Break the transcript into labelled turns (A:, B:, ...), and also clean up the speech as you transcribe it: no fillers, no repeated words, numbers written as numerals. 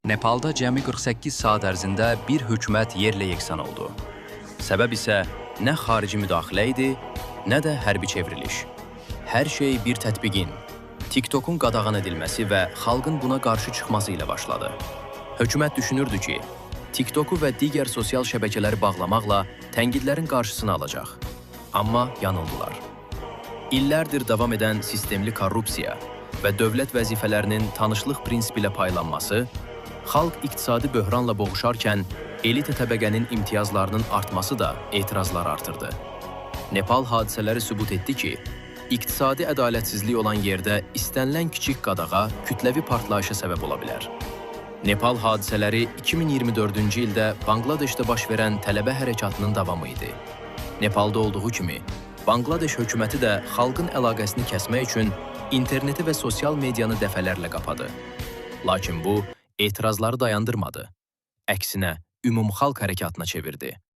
A: Nepalda cəmi 48 saat ərzində bir hökumət yerlə yeksan oldu. Səbəb isə nə xarici müdaxilə idi, nə də hərbi çevriliş. Hər şey bir tətbiqin, TikTokun qadağan edilməsi və xalqın buna qarşı çıxması ilə başladı. Hökumət düşünürdü ki, TikToku və digər sosial şəbəkələri bağlamaqla tənqidlərin qarşısını alacaq. Amma yanıldılar. İllərdir davam edən sistemli korrupsiya və dövlət vəzifələrinin tanışlıq prinsipi ilə paylanması, xalq iqtisadi böhranla boğuşarkən elita təbəqənin imtiyazlarının artması da etirazları artırdı. Nepal hadisələri sübut etdi ki, iqtisadi ədalətsizlik olan yerdə istənilən kiçik qadağa kütləvi partlayışa səbəb ola bilər. Nepal hadisələri 2024-cü ildə Banqladeşdə baş verən tələbə hərəkatının davamı idi. Nepalda olduğu kimi, Banqladeş hökuməti də xalqın əlaqəsini kəsmək üçün interneti və sosial medianı dəfələrlə qapadı. Lakin bu, etirazları dayandırmadı. Əksinə, ümumxalq hərəkatına çevirdi.